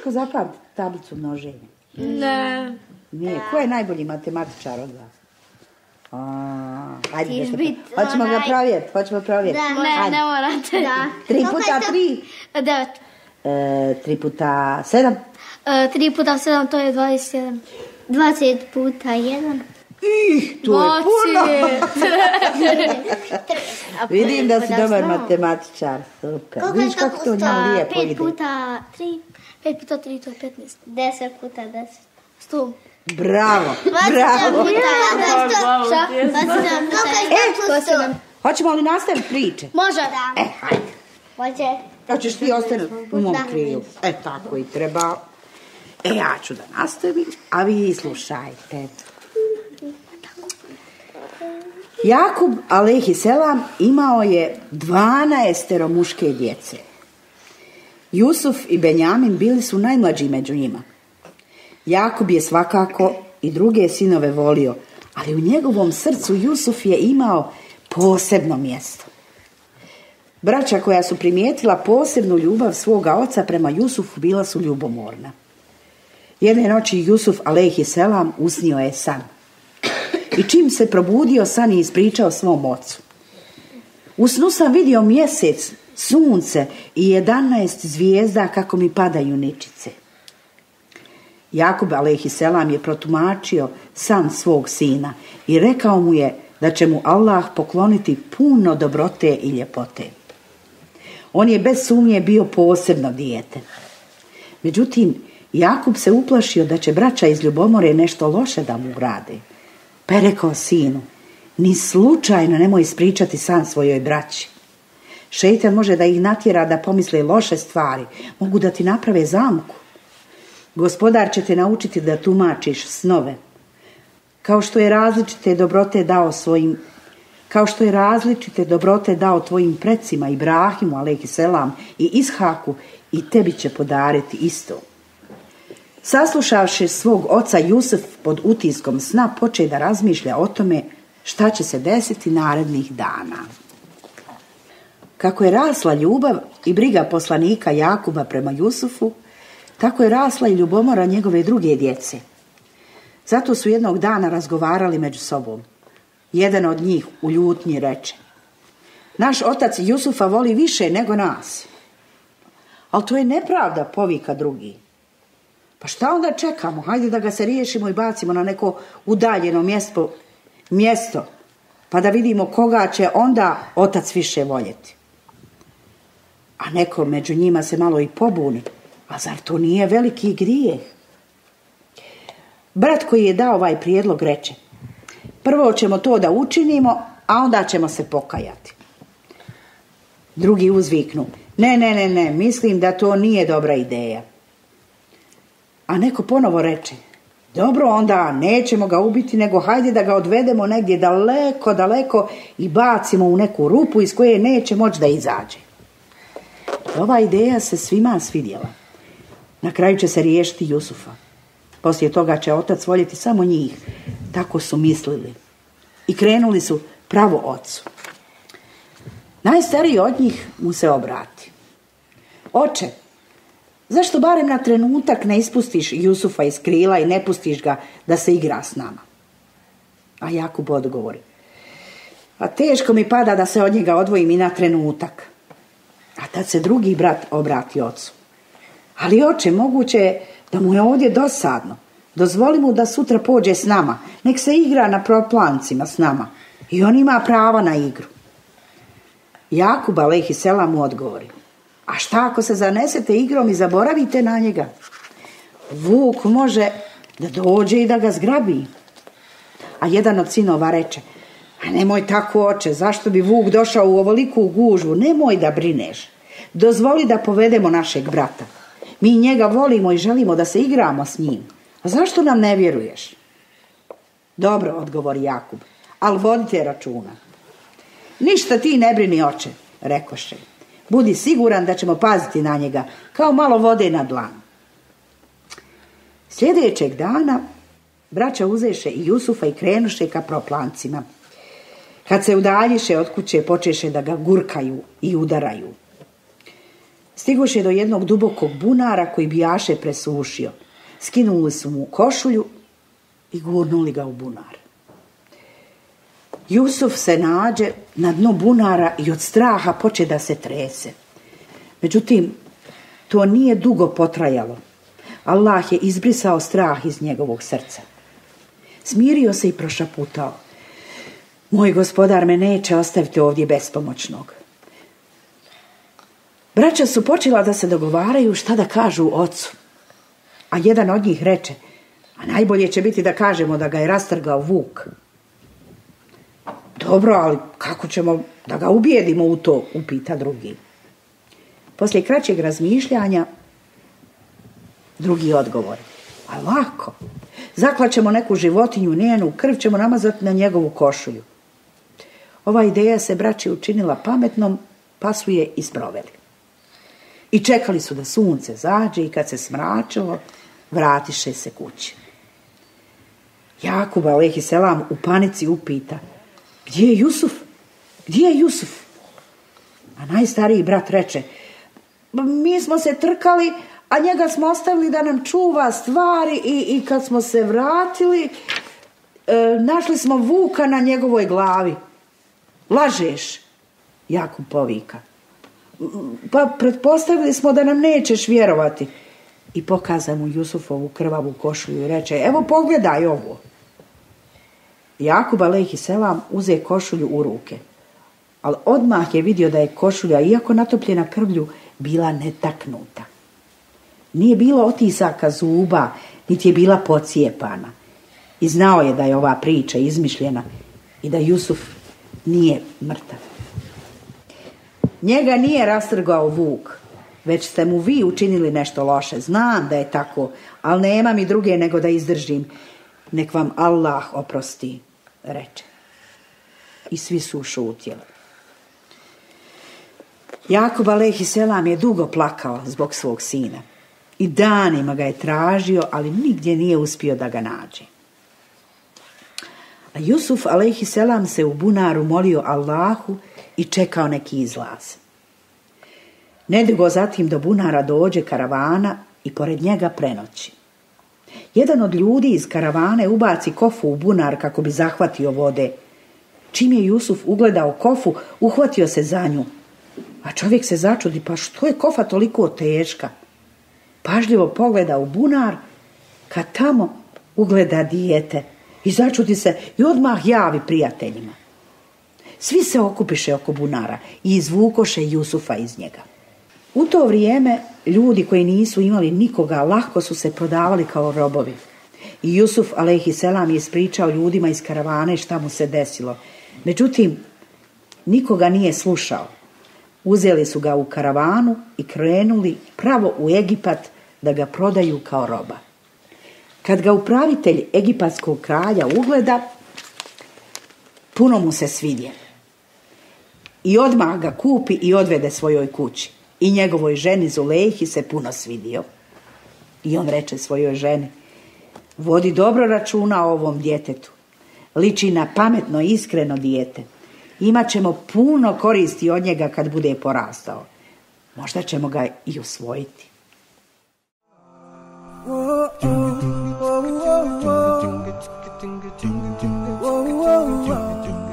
teško zapamtiti tablicu množenja? Ne. Nije. Ko je najbolji matematičar od vas? Hajde, hoćemo ga provjeriti. Ne morate. 3 puta 3? 9. 3 puta 7? 3 puta 7 to je 21. 20 puta 1. To je puno. Vidim da si dobar matematičar. Super. Vidiš kako to njemu lijepo ide. 5 puta 3. 5 puta 3 to je 15. 10 puta 10. 100. Bravo. Hoćemo li nastaviti priče? Može. Hajde. Može. Hoćeš ti ostati u mom krilu. Tako i treba. Ja ću da nastavim, a vi slušajte. Jakub, alejhi selam, imao je 12 muške djece. Jusuf i Benjamin bili su najmlađi među njima. Jakub je svakako i druge sinove volio, ali u njegovom srcu Jusuf je imao posebno mjesto. Braća koja su primijetila posebnu ljubav svoga oca prema Jusufu bila su ljubomorna. Jedne noći Jusuf, alejhi selam, usnio je san. I čim se probudio, san je ispričao svom ocu. U snu sam vidio mjesec, sunce i 11 zvijezda kako mi padaju ničice. Jakub, alejhi selam, je protumačio san svog sina i rekao mu je da će mu Allah pokloniti puno dobrote i ljepote. On je bez sumnje bio posebno dijete. Međutim, Jakub se uplašio da će braća iz ljubomore nešto loše da mu urade. Pa je rekao sinu, ni slučajno nemoj ispričati san svojoj braći. Šejtan može da ih natjera da pomisle loše stvari, mogu da ti naprave zamku. Gospodar će te naučiti da tumačiš snove. Kao što je različite dobrote dao tvojim precima Ibrahimu, alejhi selam, i Ishaku, i tebi će podariti isto. Saslušavši svog oca, Jusuf pod utiskom sna poče da razmišlja o tome šta će se desiti narednih dana. Kako je rasla ljubav i briga poslanika Jakuba prema Jusufu, tako je rasla i ljubomora njegove druge djece. Zato su jednog dana razgovarali među sobom. Jedan od njih u ljutnji reče: naš otac Jusufa voli više nego nas. Ali to je nepravda, povika drugi. Pa šta onda čekamo? Hajde da ga se riješimo i bacimo na neko udaljeno mjesto, pa da vidimo koga će onda otac više voljeti. A neko među njima se malo i pobuni. A zar to nije veliki grijeh? Brat koji je dao ovaj prijedlog reče: prvo ćemo to da učinimo, a onda ćemo se pokajati. Drugi uzviknu: ne, mislim da to nije dobra ideja. A neko ponovo reče: dobro, onda nećemo ga ubiti, nego hajde da ga odvedemo negdje daleko i bacimo u neku rupu iz koje neće moći da izađe. Ova ideja se svima svidjela. Na kraju će se riješiti Jusufa. Poslije toga će otac voljeti samo njih. Tako su mislili. I krenuli su pravo ocu. Najstariji od njih mu se obrati: oče, zašto barem na trenutak ne ispustiš Jusufa iz krila i ne pustiš ga da se igra s nama? A Jakub odgovori: a teško mi pada da se od njega odvojim i na trenutak. A tad se drugi brat obrati ocu: ali oče, moguće je da mu je ovdje dosadno. Dozvoli mu da sutra pođe s nama. Nek se igra na proplancima s nama. I on ima prava na igru. Jakub, alejhi selam, mu odgovori: a šta ako se zanesete igrom i zaboravite na njega? Vuk može da dođe i da ga zgrabi. A jedan od sinova reče: a nemoj tako, oče, zašto bi vuk došao u ovoliku gužvu? Nemoj da brineš. Dozvoli da povedemo našeg brata. Mi njega volimo i želimo da se igramo s njim. A zašto nam ne vjeruješ? Dobro, odgovori Jakub, ali vodite računa. Ništa ti ne brini, oče, rekoše. Budi siguran da ćemo paziti na njega, kao malo vode na dlanu. Sljedećeg dana braća uzeše i Jusufa i krenuše ka proplancima. Kad se udaljiše od kuće, počeše da ga gurkaju i udaraju. Stigoše do jednog dubokog bunara koji bijaše presušio. Skinuli su mu košulju i gurnuli ga u bunar. Jusuf se nađe na dnu bunara i od straha poče da se trese. Međutim, to nije dugo potrajalo. Allah je izbrisao strah iz njegovog srca. Smirio se i prošaputao: moj gospodar me neće ostaviti ovdje bespomoćnog. Braća su počela da se dogovaraju šta da kažu ocu. A jedan od njih reče: a najbolje će biti da kažemo da ga je rastrgao vuk. Dobro, ali kako ćemo da ga ubijedimo u to, upita drugi. Poslije kraćeg razmišljanja, drugi odgovor: a lako, zaklaćemo neku životinju, njenu krv ćemo namazati na njegovu košulju. Ova ideja se braći učinila pametnom, pa su je isproveli. I čekali su da sunce zađe i kad se smračilo, vratiše se kući. Jakub alejhiselam u panici upita: gdje je Jusuf? Gdje je Jusuf? A najstariji brat reče: mi smo se trkali, a njega smo ostavili da nam čuva stvari i kad smo se vratili, našli smo vuka na njegovoj glavi. Lažeš, Jakub povika. Pa pretpostavili smo da nam nećeš vjerovati. I pokaza mu Jusufovu krvavu košulju i reče: evo pogledaj ovo. Jakub alejhiselam uze košulju u ruke, ali odmah je vidio da je košulja, iako natopljena krvlju, bila netaknuta. Nije bilo otisaka zuba, niti je bila pocijepana. I znao je da je ova priča izmišljena i da Jusuf nije mrtav. Njega nije rastrgao vuk, već ste mu vi učinili nešto loše. Znam da je tako, ali nema mi druge nego da izdržim. Nek vam Allah oprosti, reče. I svi su šutjeli. Jakub alejhiselam je dugo plakao zbog svog sina. I danima ga je tražio, ali nigdje nije uspio da ga nađe. A Jusuf alejhiselam se u bunaru molio Allahu i čekao neki izlaz. Nedugo zatim do bunara dođe karavana i pored njega prenoći. Jedan od ljudi iz karavane ubaci kofu u bunar kako bi zahvatio vode. Čim je Jusuf ugledao kofu, uhvatio se za nju. A čovjek se začudi: pa što je kofa toliko teška? Pažljivo pogleda u bunar, kad tamo ugleda dijete i začudi se i odmah javi prijateljima. Svi se okupiše oko bunara i izvukoše Jusufa iz njega. U to vrijeme ljudi koji nisu imali nikoga lako su se prodavali kao robovi. I Jusuf alejhiselam je ispričao ljudima iz karavane šta mu se desilo. Međutim, nikoga nije slušao. Uzeli su ga u karavanu i krenuli pravo u Egipat da ga prodaju kao roba. Kad ga upravitelj egipatskog kralja ugleda, puno mu se svidje. I odmah ga kupi i odvede svojoj kući. I njegovoj ženi Zulejhi se puno svidio. I on reče svojoj ženi: vodi dobro računa o ovom djetetu. Liči na pametno i iskreno dijete. Imat ćemo puno koristi od njega kad bude porastao. Možda ćemo ga i usvojiti. Whoa, whoa, whoa, whoa.